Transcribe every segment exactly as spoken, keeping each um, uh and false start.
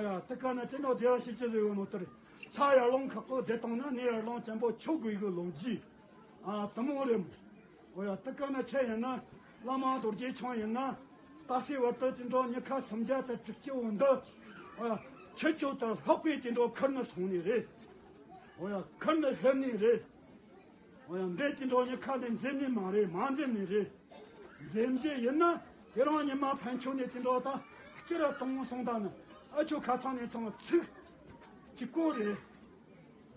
ཡ། དེ་ག་ན་དེ་ནོ་དེ་བ་ཤེས་ཀྱི་རེད་ཡོད་ནོ་ལྟར། ས་ཡར་ལོང་ཁག་པོ་བདེ་བཏང་ན་གནས་ཡར་ལོང་བཙན་པོ་ཆོག་དགོས་གི་ལོ་རྒྱུས། ཨ། དུ་མོ་རེད་མོ། འོ་ཡ། དེ་ག་ན་ཆེ་ཡིན་ན། བླ་མ་རྡོ་རྗེ་འཆང་ཡིན་ན། ད་སའི་བར་དུ་དེ་འགྲོ་ཉི་ཁ་སུམ་བརྒྱ་དང་དྲུག་ཅུ་བོ་འདི། འོ་ཡ། ཆུ་ཅོ་ལྟར་ལྷག་པའི་དེ་འགྲོ་ཁུར་ནས་སོང་ནི་རེད། འོ་ཡ། ཁུར་ནས་སླེབས་ནི་རེད། འོ་ཡ། འདི་དེ་འགྲོ་ཉི་ཁ་ནས་འཛེམ་ནི་མ་རེད། མ་འཛེམ་ནི་རེད། འཛེམ་རྒྱུ་ཡིན་ན། དེ་རང་ཉི་མ་ཕན་ཆོད་ནས་དེ་འགྲོ་ད་སྤྱིར་གཏོང་སོང་ད་ནི། ཨ་ཆོ་ཁ་ཚང་ནས་ཚང་ཚིག་གཅིག་པོ་རེད།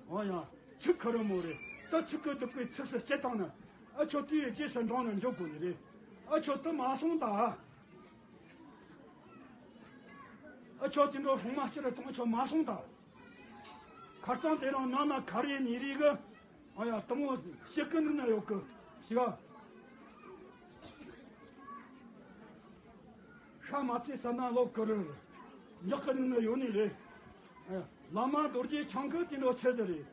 འོ་ཡ། ཚིག་ཁ་རུ་མོ་རེད། ད་ཚིག་གི་སྡུག་པའི་ཚིགས་སུ་བཅད་བཏང་ན། ཨ་ཆོ་དེའི་རྗེས་སུ་འབྲང་ནས་འཇོག་དགོས་ནི་རེད། ཨ་ཆོ་དུ་མ་སོང་ད། ཨ་ཆོ་དེ་འགྲོ་སྲུང་མ་སྤྱིར་གཏོང་ཨ་ཆོ་མ་སོང་ད། ཁ་རྩང་དེ་རང་ནང་ན་ག་རེ་ནི་རིག་གི། ཨ་ཡ། དུ་མོ་ཤེས་ཀི་ནི་ན་ཡོད་གི། ཤི་ག་ཤ་མ་ཚེ་ས་ན་ལོག་གི་རུ་འཇག་གི་ནི་ན་ཡོད་ནི་རེད། ཨ་ཡ། བླ་མ་རྡོ་རྗེ་འཆང་གི་དེ་འགྲོ་ཆེ་དེ་རེད།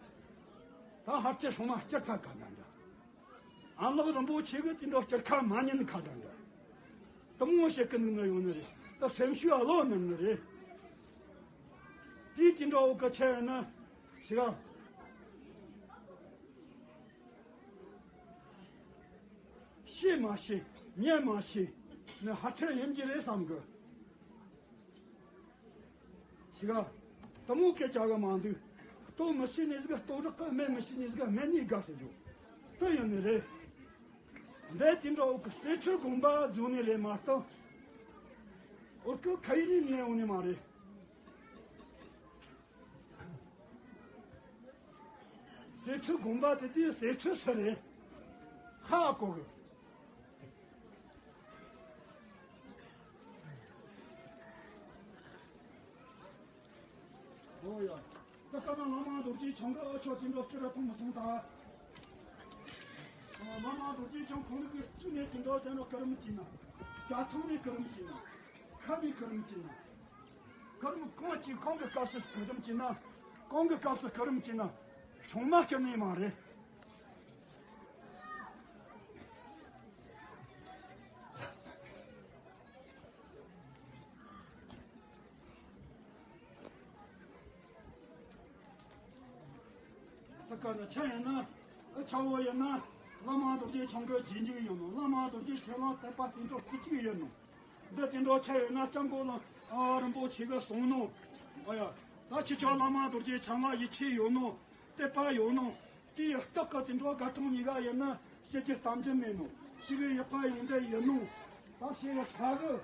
ད་ཧར་ཆེ་སྲུང་མ་སྤྱིར་ཁ་ག་ན་འདྲ། ཨ་ལགས་རིན་པོ་ཆེ་གི་དེ་འགྲོ་སྤྱིར་ཁ་མ་ཉན་ཁ་འདྲ་འདྲ། དུ་མོ་ཤེས་ཀི་ནི་ན་ཡོད་ནི་རེད། ད་སེམས་ཤུགས་ཨ་ལོ་ནི་ནི་རེད། དེའི་དེ་འགྲོ་འོ་གི་ཆེ་ཡིན་ན། ཤི་ག་ཤེས་མ་ཤེས། ཉན་མ་ཤེས་ནི་ཧ་ཆེར་ཡིན་གྱི་རེད་བསམ་གི། ཤི་ག་དུ་མོ་སྐད་ཆ་གི་མ་འདུག་ལྟོ་མི་ཤེས་ནི་ཟིག་ལྟོ་རག་གི། སྨན་མི་ཤེས་ནི་ཟིག་སྨན་ནི་དགའ་ཟེར་རྒྱུ་དུ་ཡིན་ནི་རེད། འདི་དེ་འདྲ་འོ་གི་གསེར་ཁྲིར་དགོངས་པ་རྫོགས་ནི་རེད་མ་གཏོགས། འོ་གི་ཁ་ཡིག་ནི་ཉན་འོང་ནི་མ་རེད། གསེར་ཁྲིར་དགོངས་པ་དེ་དུས་གསེར་ཁྲིར་སུ་རེད། ཧ་གོ་གི། ཨོ་ཡ། ད་ཀ་ན་བླ་མ་རྡོ་རྗེ་འཆང་གི་ཨ་ཆོ་དེ་འདྲ་སྐྱུར་ར་གཏོང་མི་གཏོང་ད། བླ་མ་རྡོ་རྗེ་འཆང་ཁོང་རང་གི་བཙུན་ནས་དེ་འདྲ་དེ་འདྲ་སྐུ་རིམ་བྱས་ན། བྱ་ཚང་ནས་སྐུ་རིམ་བྱས་ན། ཁ་ནས་སྐུ་རིམ་བྱས་ན། སྐུ་རིམ་གང་ཅིག་གང་གི་སྐབས་སུ་སྐུ་རིམ་བྱས་ན། གང་གི་སྐབས་སུ་སྐུ་རིམ་བྱས་ན། སྲུང་མ་སྐྱུར་ནི་མ་རེད། ད་ཀ་ན་ཆ་ཡིན་ན། ཨ་ཆ་བོ་ཡིན་ན། བླ་མ་རྡོ་རྗེ་འཆང་གི་རྗེས་འཇུག་ཡིན་ནོ། བླ་མ་རྡོ་རྗེ་འཆང་ལ་དད་པ་དེ་འདྲ་ཚིག་གཅིག་ཡིན་ནོ། འདི་དེ་འདྲ་ཆ་ཡོད་ན་སྐྱབས་མགོན་ལ་ཨ་རིན་པོ་ཆེ་གིས་གསུངས་ནོ། ཨ་ཡ། ད་ཁྱེད་ཆོ་བླ་མ་རྡོ་རྗེ་འཆང་ལ་ཡིད་ཆེས་ཡོད་ནོ། དད་པ་ཡོད་ནོ། དེ་ཡི་རྟགས་ཀྱི་དེ་འདྲ་དགའ་སྤྲོ་གཉིས་ཀ་ཡིན་ན་བཤད་རྒྱུ་གཏམ་རྒྱུ་མེད་ནོ། ཞེ་གི་ཡག་པ་ཡོང་འདི་ཡིན་ནོ། ད་ཞེ་གི་ཧྲ་གི།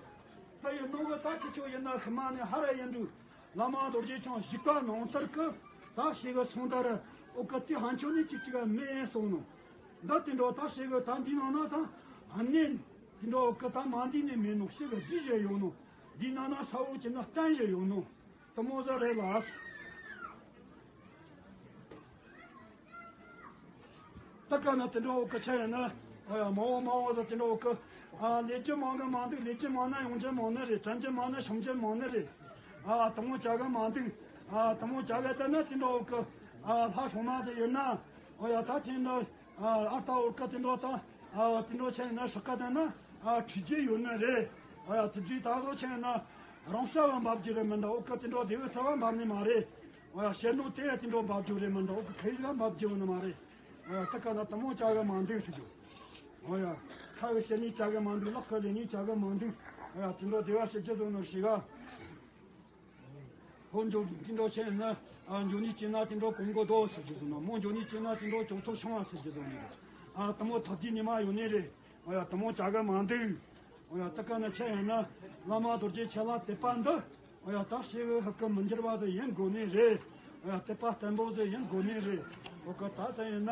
ད་ཡིན་ནོ་གི། ད་ཁྱེད་ཆོ་ཡིན་ན་ཤི་མ་ནས་ཧ་ར་ཡིན་འདུག་བླ་མ་རྡོ་རྗེ་འཆང་བཞུགས་པ་ནང་ལྟར་གི། ད་ཞེ་གི་སོང་ད་ར་འོ་གི་དེ་ཧན་ཆོ་ནི་གཅིག་གཅིག་ག་མེད་སོང་ནོ། ད་དེ་འདྲ་ད་ཞེ་གི་ད་འདི་ནང་ན་ད་ཨ་ནེ་དེ་འདྲ་འོ་གི་ད་མ་འདི་ནས་མེད་ནོ། ཞེ་གི་འདི་བཞི་ཡོད་ནོ། འདི་ནང་ན་ས་འོ་ཅི་ན་བསྟན་བཞི་ཡོད་ནོ། དུ་མོ་ཟ་རེད་ལ། ད་ཀ་ན་དེ་འདྲ་འོ་གི་ཆ་ཡིན་ན། ཨ་ཡ། མ་འོ་མ་འོ་ཟ་དེ་འདྲ་འོ་གི། ཨ་ལས་རྒྱུ་མང་གི་མང་འདུག་ལས་རྒྱུ་མང་ན་ཡོང་རྒྱུ་མང་ནི་རེད། དྲན་རྒྱུ་མང་ན་བྱུང་རྒྱུ་མང་ནི་རེད། ཨ་དུ་མོ་བྱ་གི་མང་འདུག་ཨ་དུ་མོ་བྱ་གི་ད་ན་དེ་འདྲ་འོ་གི། ཨ་ལྷ་སྲུང་མ་དེ་ཡིན་ན། ཨ་ཡ། ད་དེ་འདྲ། ཨ་ཨ་ད་འོ་གི་དེ་འདྲ་ད། ཨ་དེ་འདྲ་ཆ་ཡིན་ན་ཧྲག་ག་ད་ན། ཨ་ཁྲིད་རྒྱུ་ཡོད་ནི་རེད། ཨ་ཡ། དེ་དུས་ད་གཟོད་ཆ་ཡིན་ན་རང་རྩ་བ་འབབ་རྒྱུ་རེད་མི་འདུག་འོ་གི་དེ་འདྲ་བདེ་བའི་རྩ་བ་འབབ་ནི་མ་རེད། ཨོ་ཡ། བཤད་ནོ་དེ་ཡ་དེ་འདྲ་འབབ་རྒྱུ་རེད་མི་འདུག་ཁ་ཡིག་ལ་འབབ་རྒྱུ་ཡོད་ནི་མ་རེད། ཨོ་ཡ། ད་ཀ་ན་དུ་མོ་བྱ་གི་མ་འདུག་ཟེར་རྒྱུ། ཨོ་ཡ། ཁ་གི་བཤད་ནི་བྱ་གི་མ་འདུག་ལག་གི་ལས་ནི་བྱ་གི་མ་འདུག་ཨོ་ཡ། དེ་འདྲ་བདེ་བ་ཞིག་ཅི་བཟོ་ནོ་ཞིག་ག་ཧོ་འཇོ་དེ་འདྲ་ཆེ་ན། ཨ་འཇོ་ནི་ཅི་ན་དེ་འདྲ་གོང་གོ་དོ་ཟེར་རྒྱུ་དོ་ན། མོ་འཇོ་ནི་ཅི་ན་དེ་འདྲ་ཅོག་ཐོག་ཤང་བ་ཟེར་རྒྱུ་དོ་ནི། ཨ་དུ་མོ་ཐབས་ཀྱི་ཉི་མ་ཡོད་ནི་རེད། ཨོ་ཡ། དུ་མོ་བྱ་གི་མ་འདུག་ཨོ་ཡ། ད་ཀ་ན་ཆ་ཡིན་ན་བླ་མ་རྡོ་རྗེ་འཆང་ལ་དད་པ་འདི། ཨོ་ཡ། ད་ཞེ་གི་ཧ་གི་མི་འགྱུར་བ་དེ་ཡིན་དགོས་ནི་རེད། ཨོ་ཡ། དད་པ་བརྟན་པོ་དེ་ཡིན་དགོས་ནི་རེད། ཨོ་གི་ད་ད་ཡིན་ན།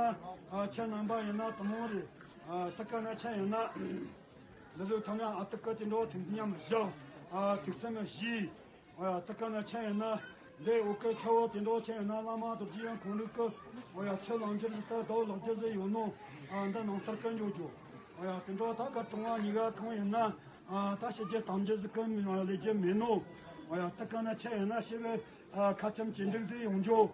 ཨ་ཁྱེད་རྣམ་པ་ཡིན་ན་དུ་མོ་རེད། ཨ་ད་ཀ་ན་ཆ་ཡིན་ན། འདི་ཚོ་ཐམས་ཅད་ཨ་ད་ཀ་དེ་འདྲ་ཐུགས་ཉམས་བཞག་ཨ་ཐུགས་བསམ་བཞེས། ཨོ་ཡ། ད་ཀ་ན་ཆ་ཡིན་ན། འདི་འོ་གི་ཆ་བོ་དེ་འདྲ་ཆ་ཡིན་ན་བླ་མ་རྡོ་རྗེ་འཆང་ཁོང་རང་གི། ཨོ་ཡ། ཆུ་ལང་འགྱུར་ལྟར་ཟླ་བ་ལོག་འགྱུར་ཟེར་ཡོད་ནོ། ཨ་འདི་ནང་ལྟར་གི་འཇོག་རྒྱུ། ཨོ་ཡ། དེ་འདྲ་ད་ག་གྲོང་བ་གཉིས་ཀ་གང་ཡིན་ན། ཨ་ད་བཤད་རྒྱུ་གཏམ་རྒྱུ་ཟིག་གི་ལས་རྒྱུ་མེད་ནོ། ཨོ་ཡ། ད་ཀ་ན་ཆ་ཡིན་ན་ཞེ་གི། ཨ་ཁ་ཆེམས་ཅི་འགྲིག་ཟིག་ཡོང་རྒྱུ།